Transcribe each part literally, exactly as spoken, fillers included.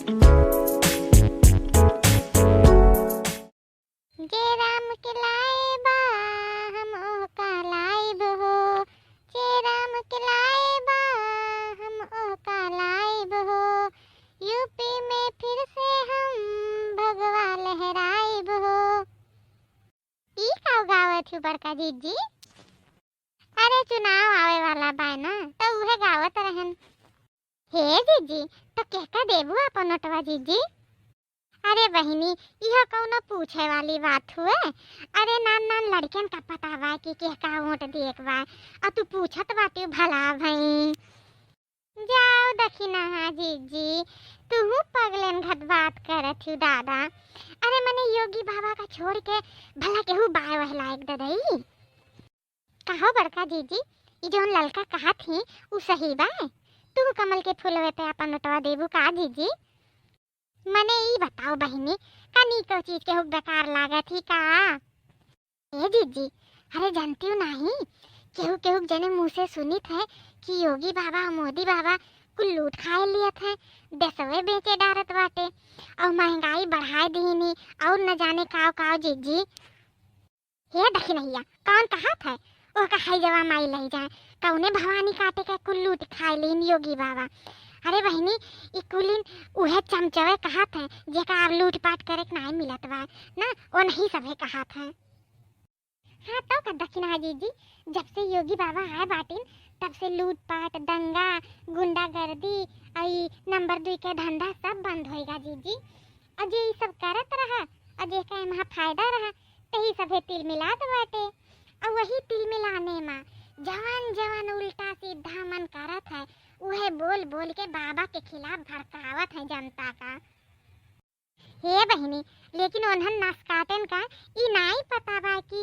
जे राम के लाए बा, हम ओका लाइब हो। जे राम के लाए बा, हम ओका लाइब हो। यूपी में फिर से हम भगवा लहराइब हो। ई का गावत हूँ बड़का जीजी? अरे चुनाव आवे वाला बा ना, तो उहे गावत रहन। हे जीजी, तो केहका देबू आपन नोटवा जीजी? अरे बहिनी, इहो कौनो पूछे वाली बात हुए? अरे नान नान लड़कन का पता बा कि केहका वोट दिए के बा, और तू पूछत बाटी भला भई। जाओ दखिनहा जीजी, तुहू पगलेन घत बात करत हू दादा। अरे मने योगी बाबा का छोड़ के भला केहू बाय वह लायक ददई? कहो बड़का जीजी, ई जौन ललका कहत ही, उ सही बा? तू कमल के फूलवे पे अपन नोटवा देबू का जीजी? मने ई बताओ बहिनी, का नीको चीज केहू बेकार लागत ही का? ए जीजी, अरे जानती हूँ नाही, केहू केहू जने मुँह से सुनित है कि योगी बाबा और मोदी बाबा कुल लूट खाए लियत है, देशवे बेचे डारत बाटे, और महंगाई बढ़ाए दीनी, और न जाने काव काव जीजी। हे दखिनहिया, कौन कहत है? ओका है जवा माई लई जाए, कौने भवानी काटे के कुल लूट खाए लीन योगी बाबा। अरे बहिनी, ई कुलिन उहे चमचवे कहत है, जेका अब लूट पाट करे के नाई मिलत बा, ना, ओ नहीं सभे कहत है। हाँ, तो का दखिनहा जीजी, जब से योगी बाबा आए बाटिन, तब से लूट पाट, दंगा, गुंडागर्दी, और ई नंबर दुई के धंधा सब बंद होएगा जीजी। और जे ई सब करत रहा, और जेका एमा फायदा रहा, तही सभे तिल मिलात बाटे। और वही तिल मिलाने मा जवन जवन उल्टा सीधा मन करत है, उहे बोल बोल के बाबा के खिलाफ भड़कावत है जनता का। हे बहिनी, लेकिन ओन्हन नस काटेन का ई नाई पता बा कि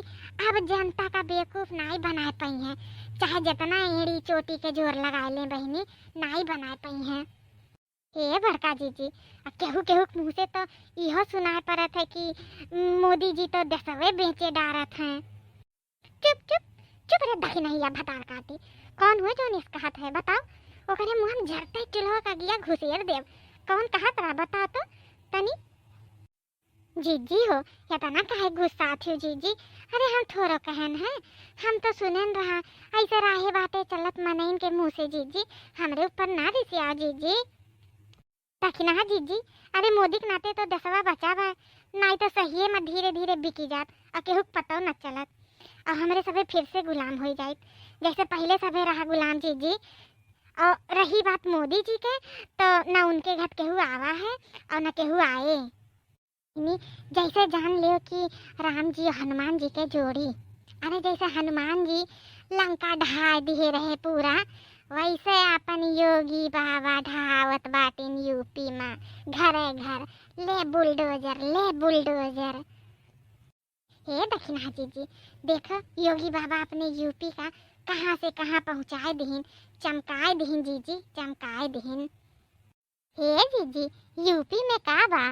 अब जनता का बेवकूफ नाई बनाए पइहें, चाहे जितना एड़ी चोटी के जोर लगाए लें बहिनी, नाई बनाए पइहें। हे बड़का जीजी, आ केहू केहू के मुँह से तो इहो सुनाए पड़त है कि मोदी जी तो देशवे बेचे डारत हैं। चुप, चुप, चुप रे दखिनहिया भतार काटी। कौन हुए जौन इस कहत है, बताओ? ओकरे मुँह में झरते चूल्हा का गिया घुसेर देव। कौन कहत रहा, बता तो तनी। जीजी हो, इतना काहे गुस्सात हो जीजी? अरे हम थोड़ो कहन है, हम तो सुनेन रहा, ऐसे राहे बाटे चलत मनइन के मुँह से जीजी, हमरे ऊपर ना रिसियाओ जीजी। दखिनहा जीजी, अरे मोदी के नाते तो देशवा बचा बा, नाई तो सहिए में धीरे धीरे बिकी जात, और केहू के पतो न चलत, और हमरे सभे फिर से गुलाम हो जाइत, जैसे पहले सभे रहा गुलाम जीजी। और रही बात मोदी जी के, तो ना उनके घत केहू आवा है और ना केहू आए। नी, जैसे जान लियो कि राम जी और हनुमान जी के जोड़ी, अरे जैसे हनुमान जी लंका ढहा दिए रहे पूरा, वैसे अपन योगी बाबा ढहावत बाटिन यूपी में घरे घर, ले बुलडोजर, ले बुलडोजर। हे दखिनहा जीजी, देखो योगी बाबा अपने यूपी का कहाँ से कहाँ पहुँचाए दिहिन, चमकाए दिहिन जीजी, चमकाए दिहिन। हे जीजी, यूपी में का बा?